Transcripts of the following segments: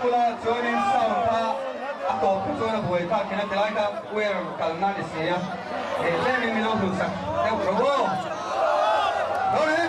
ula chuanin sound kha a tawp kha chuan a buai thlak thin a tilai kha wire kalna a ni si a, tlemin min lo hlut sak deuh rawh aw. Ready?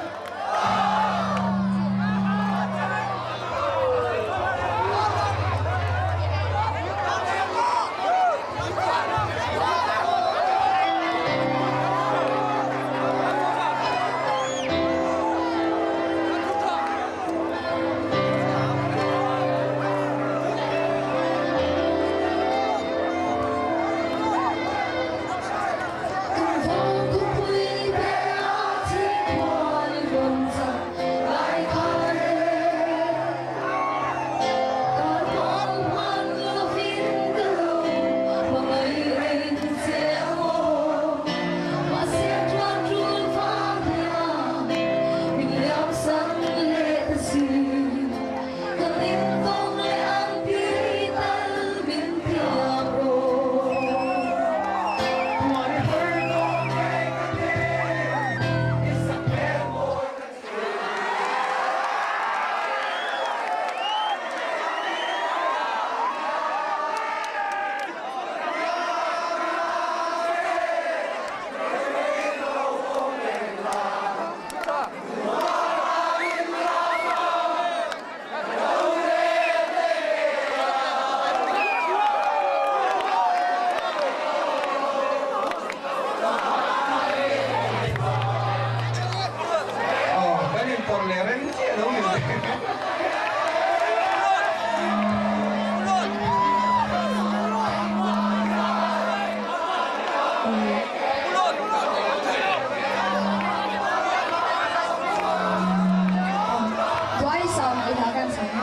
Aw, kan inpawrh leh reng chiah lo ni le. Duaisam i hla kan chang.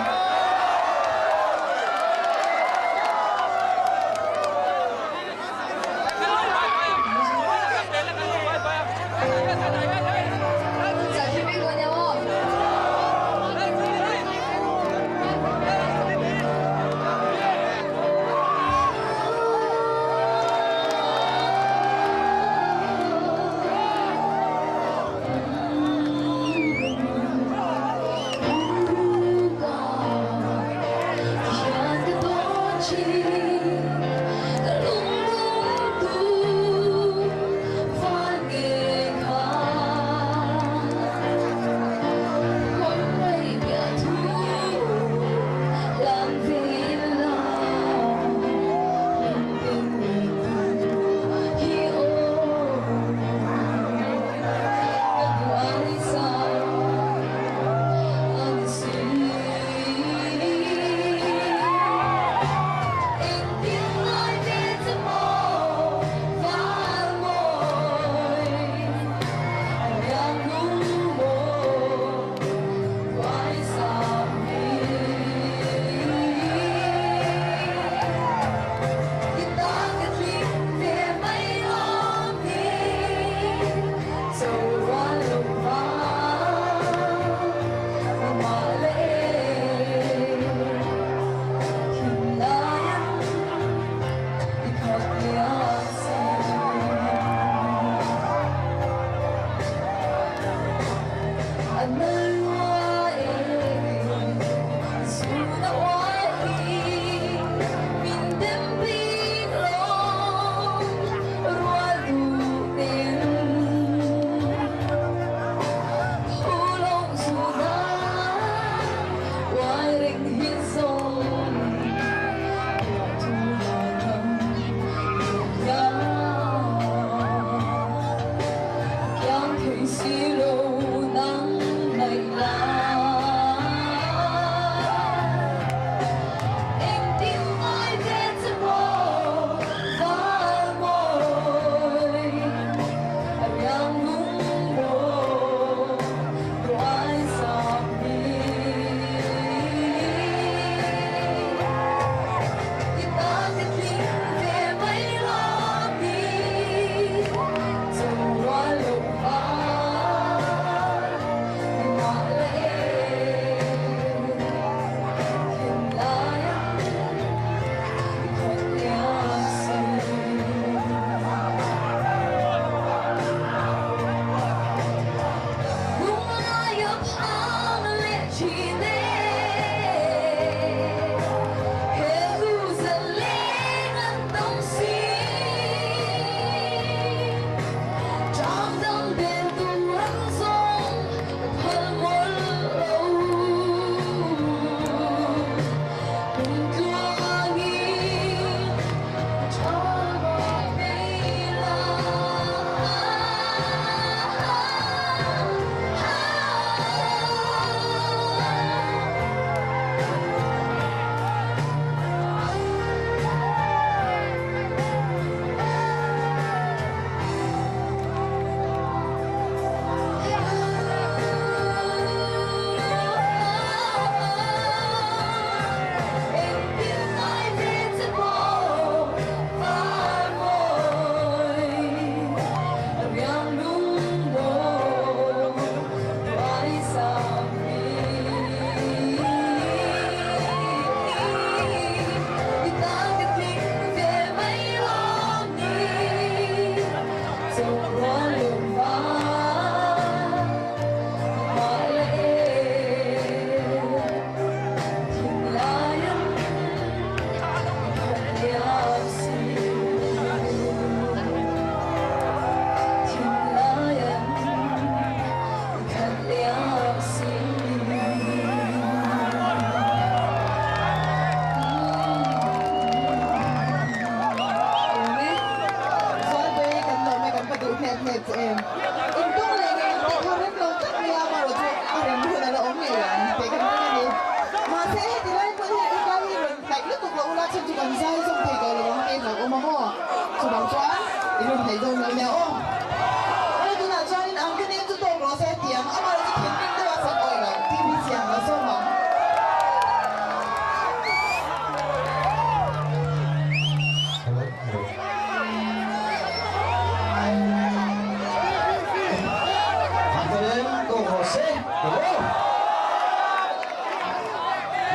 se.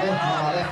Le, mama le.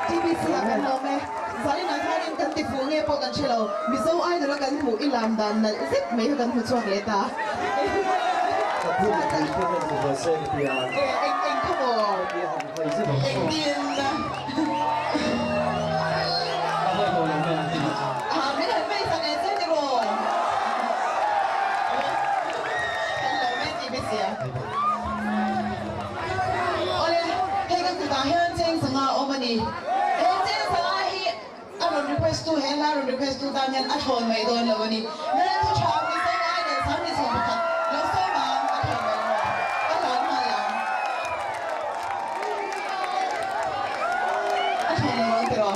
TBC ah kan lawm e. Zaninah khanin kan ti fuh nge pawh kan hre lo. Mizo Idol a kan hmuh i lam dan nalh zet mai kha kan hmu chhuak leh ta. Ka pu mipui te hian hmu ve se ka ti a. E, eng eng kha maw? Engtin? Ka hawi ho lo hian an ti duh. Ah, min han vei sak leh che tiraw? sia. Awle, hei ka kutah hian cheng sanga a awm a ni. He cheng sanga hi a rawn request tu, he hla rawn request tu tan hian a thlawn mai dawn lo a ni. Nana thu tha Mizo Idol 31 lo sawi vang a thlawn mai lo. Ka hlan nghal ang. A thlawn lo ang tiraw?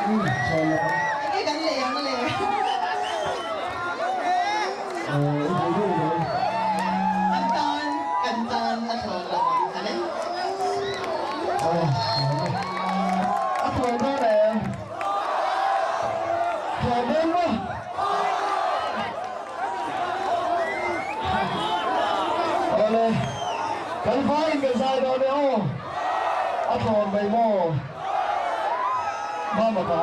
Umm, thlawn lo ang. Enge kan lei ang le? An tan, kan tan a thlawn lo ang a le. A thlawn dawn em? Thlawn dawn maw? Awle, kan vaiin kan zai dawn e aw. A thlawn mai maw? Mama pa.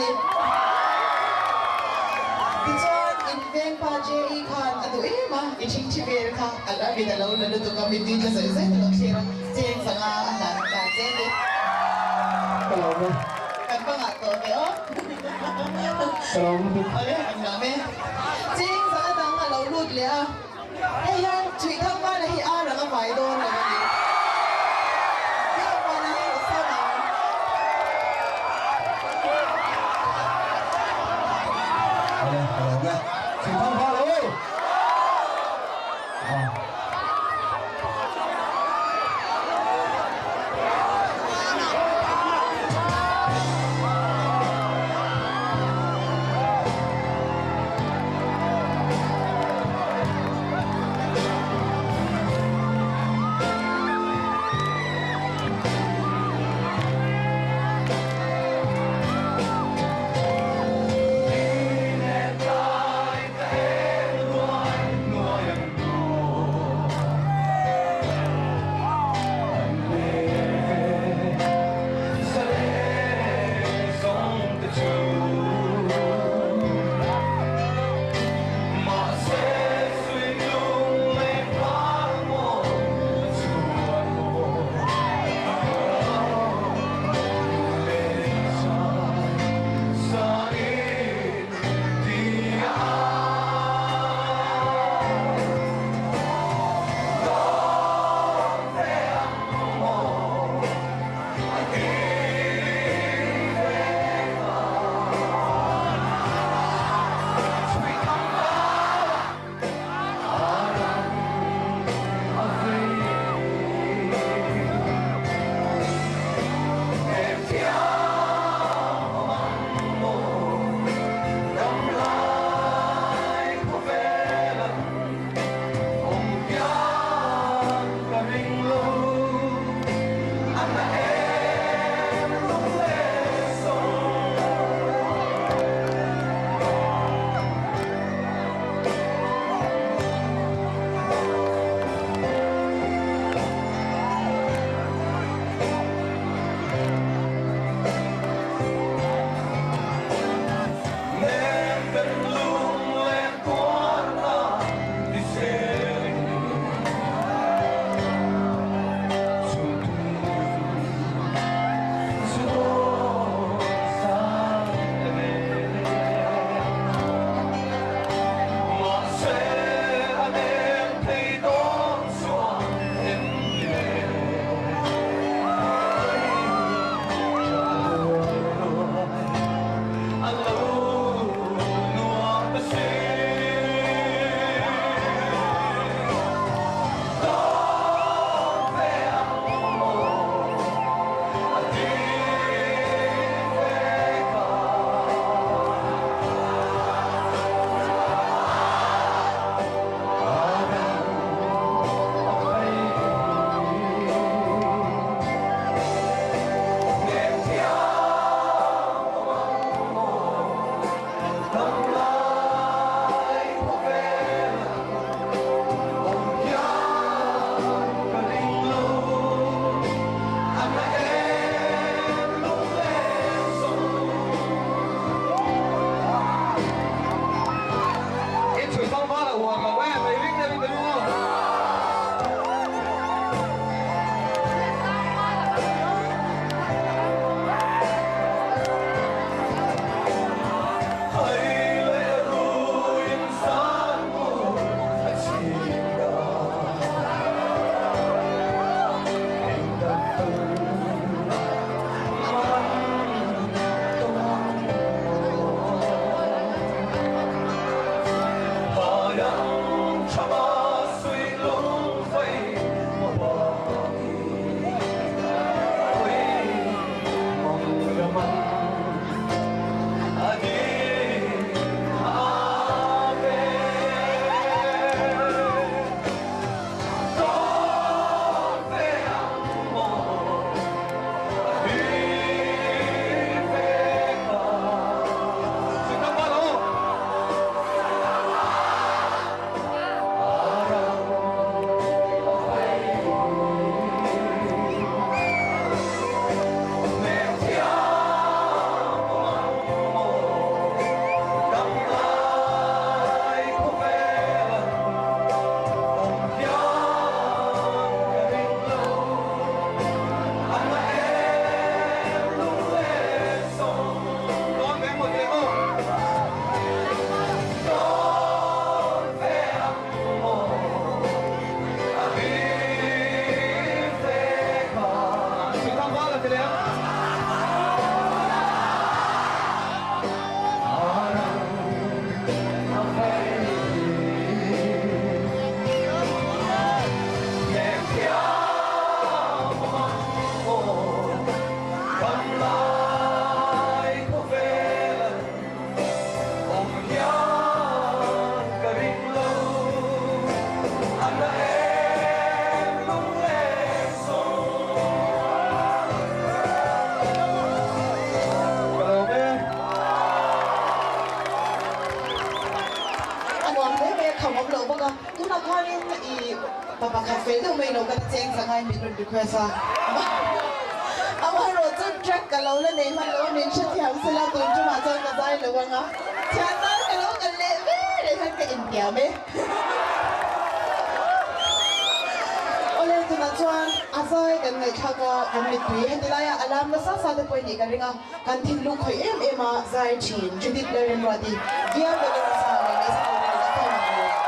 ni. Tichuan, in vengpa JE khan a duh em a, i ṭhingṭhi vel kha a la mit a lo la lutuk a, mittui tla zawih zawih a lo thlir a, cheng sanga a hlan dan che a ni. Ka lawm e. Kan va ngah tawh ve aw. Ka lawm lutuk. Awle, kan lawm e. Cheng sanga dang a lo lut leh a, hei hian Chhuihthang Vala hi ar ang a vai dawn lo a ni. Biakmuana hi rawn sawm ang. Awle, ka lawm e. Chhuihthang Vala aw! deuh mai lo ka ti cheng sangai min rawn request a. Amaherawhchu track ka lo la nei hman lo a min hrethiam sela tun tumah chuan ka zai lo ang a. Thian tan ka lo kal leh ve reng hian ka intiam e. Awle tunah chuan a zai kan ngaihthlak a, kan mittui heti laia alarm nasa sa te pawh i nih ka ring a, kan thinlung khawih em em a zai thin Judith Lalremruati Via Dolorosa leh Mesa Turin a sawm ang u.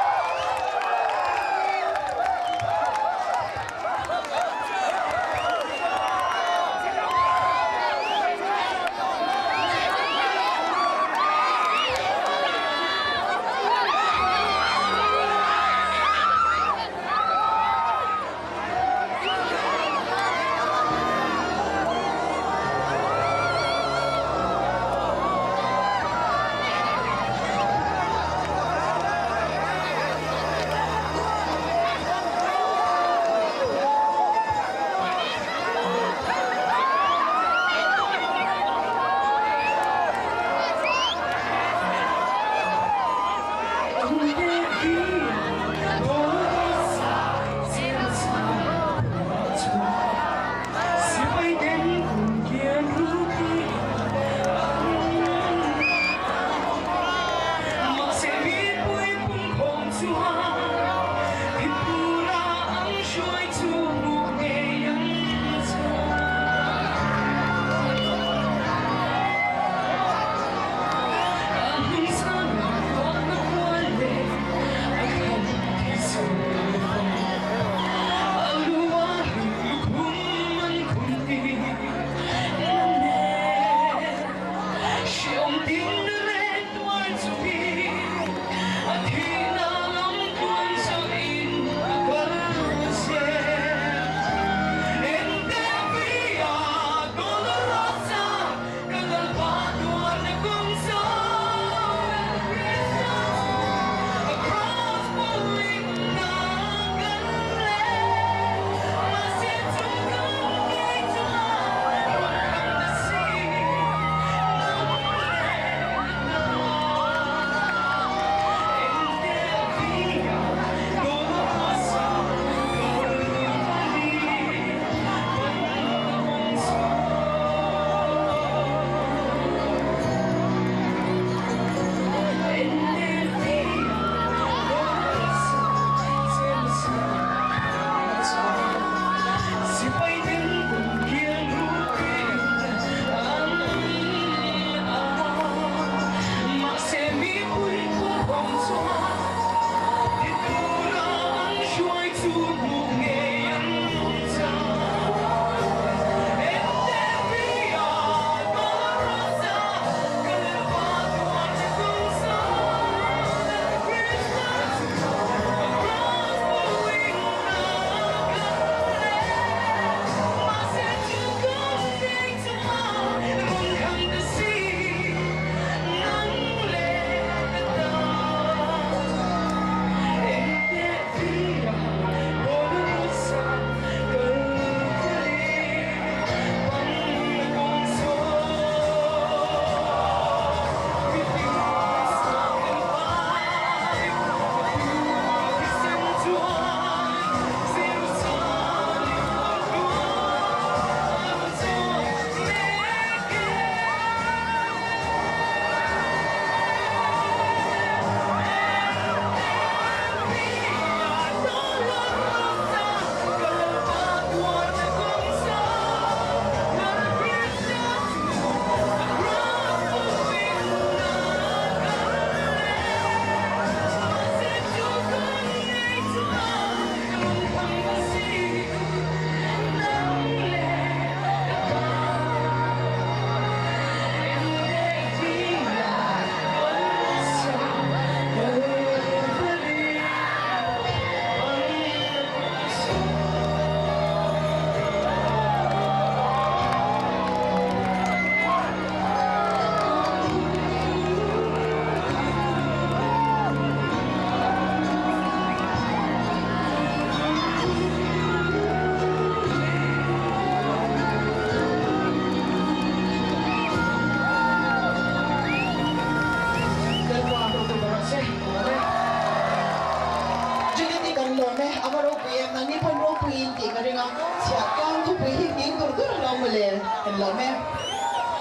tlangpui in tih ka ring a, chhiahtlang khawpui hi nghing dur dur alo mawle, en lo me.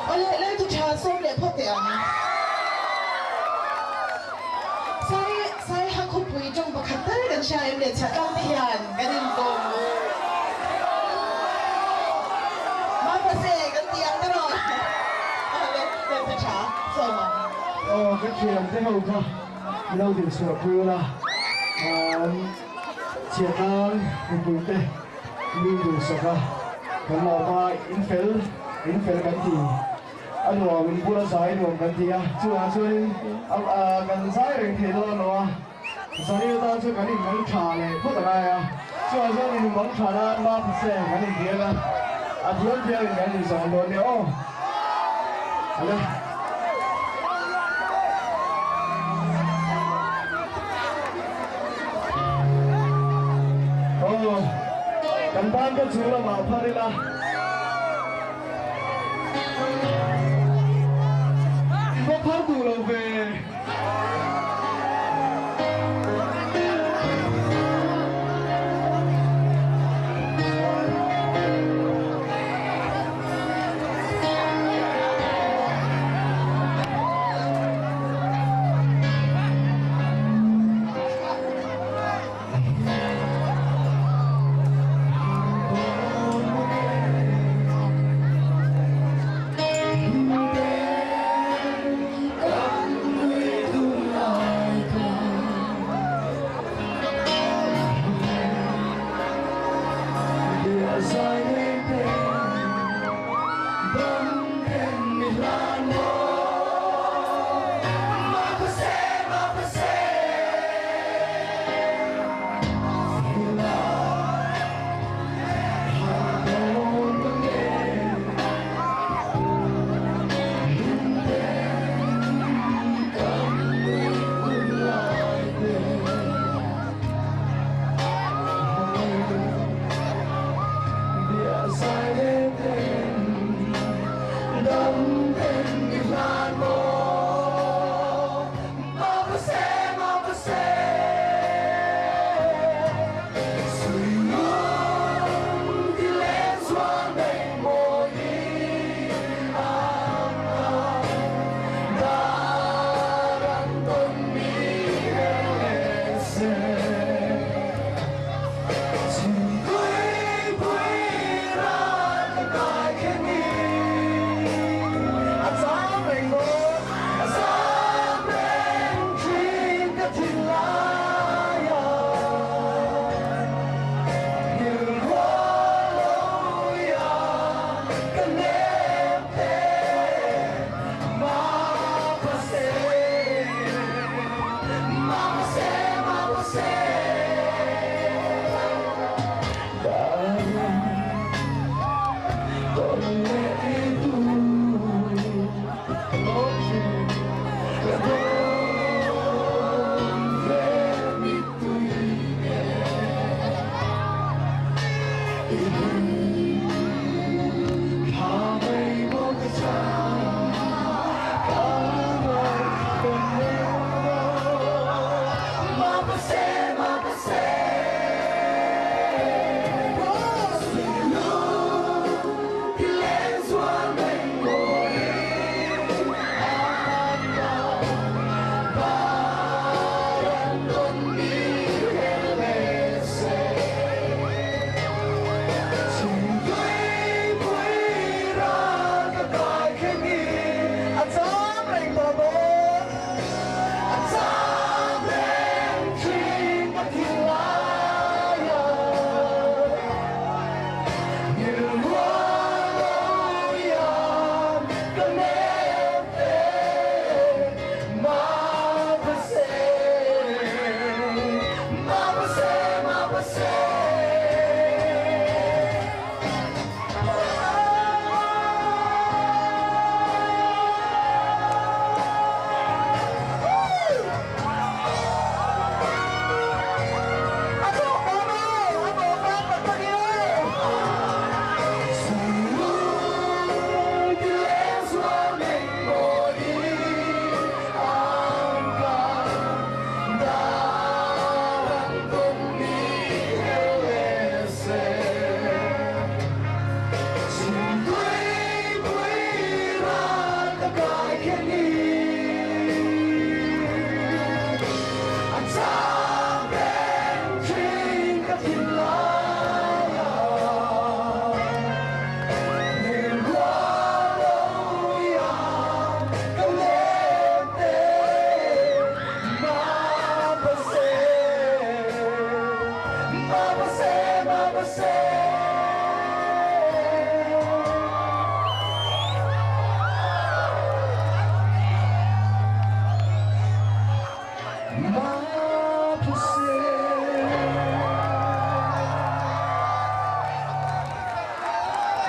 Awle, lei thu tha sawm leh phawt teh ang. Sai, Saiha khawpui tawng pakhat tal kan hria em le chhiahtlang te hian kan inkawm. Mapase kan ti ang erawh. Awle, lei thu tha sawm ang. Aw, ka thiam te ho kha i lo din chhuah pui ula, chhiahtlang mipui te mi duhsak a, kan lawm a, in fel, in fel kan ti, a nuam in bula zai nuam kan ti a, chuvang chuanin kan zai reng thei dawn lo a, Zalil tan chu kan inmang tha leh phawt a ngai a, chuvang chuan inmang tha nan Mapase kan inbiak a, a thiam thiam in kan inzawm dawn nia aw. Ale. Aw, kan tan ka chung lamah phar ila. In va phar duh lo ve.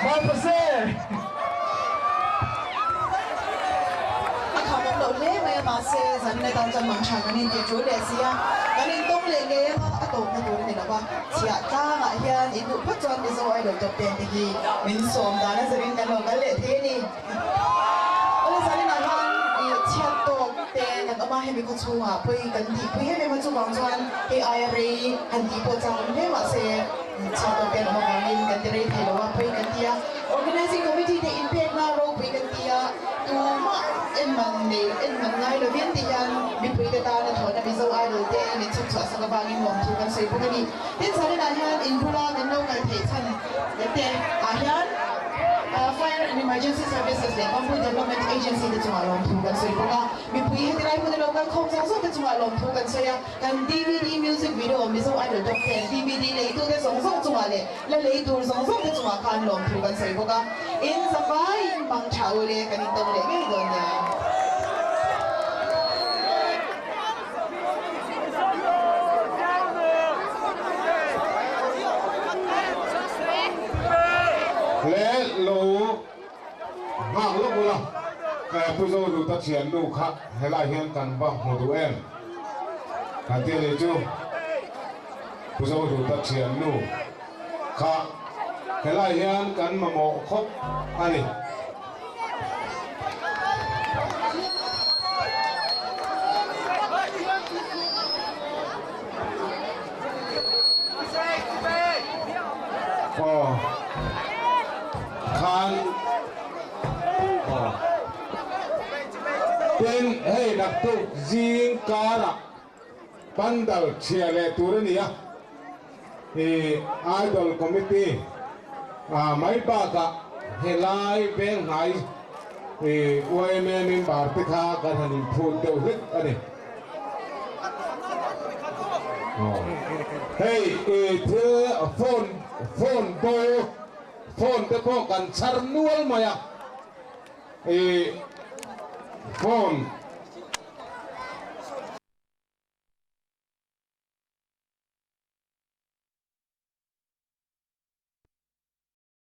Malpase! A kham awm loh hle mai a, mahse zanin atan chuan mang tha kan inti tul leh si a, kan intawng leh ngei anga a tawpna tur a ni lo va, chhiah tlangah hian in duh phawt chuan Mizo Idol top ten te hi min sawm dan a zarin kan lo kal leh thei a ni. Awle zaninah hian i chhiat tawk te kan awm a, hemi khaw chhungah pawi kan tihpui em em a, chuvang chuan hei aia rei han tih pawh chak awm hle mahse chhiat tawk te an awm avangin kan ti rei thei lo a, pawi kan ti a. Organizing Committee te inpekna ropui kan ti a, tumah en man nei en man ngai lovin ti hian mipuite tana thawhna Mizo Idol te min chhawp chhuah sak avangin nuamthu kan sawi bawk a ni. Tin zaninah hian inbula kan lo kal theih chhan te ah hian Fire and Emergency Services leh Bamboo Development Agency te chungah lawmthu kan sawi bawk a. Mipui heti lai hmuna lo kal khawm zawng zawng te chungah lawmthu kan sawi a. Kan dvd Music Video Mizo Idol Top Ten dvd leitute zawng zawng chungah leh la lei tur zawng zawng te chungah khan lawmthu kan sawi bawk a. In zavaiin bang tha u le kan intawng leh ngei dawn nia. Le lo nghak lawk ula, Pu Zoduta thiannu kha helai hian kan va hmu duh em? Kan ti a nih chu, Pu Zoduta thiannu kha helai hian kan mamawh khawp a ni. Aw khan aw tin hei naktuk zing karah pandal chhia leh tur a ni a i Idol Committee mai bakah helai venghnai i yma member te kha kan han inphut deuh hlek a ni. Hei i thil phone phone bo phone te pawh kan chhar nual mai a i phone.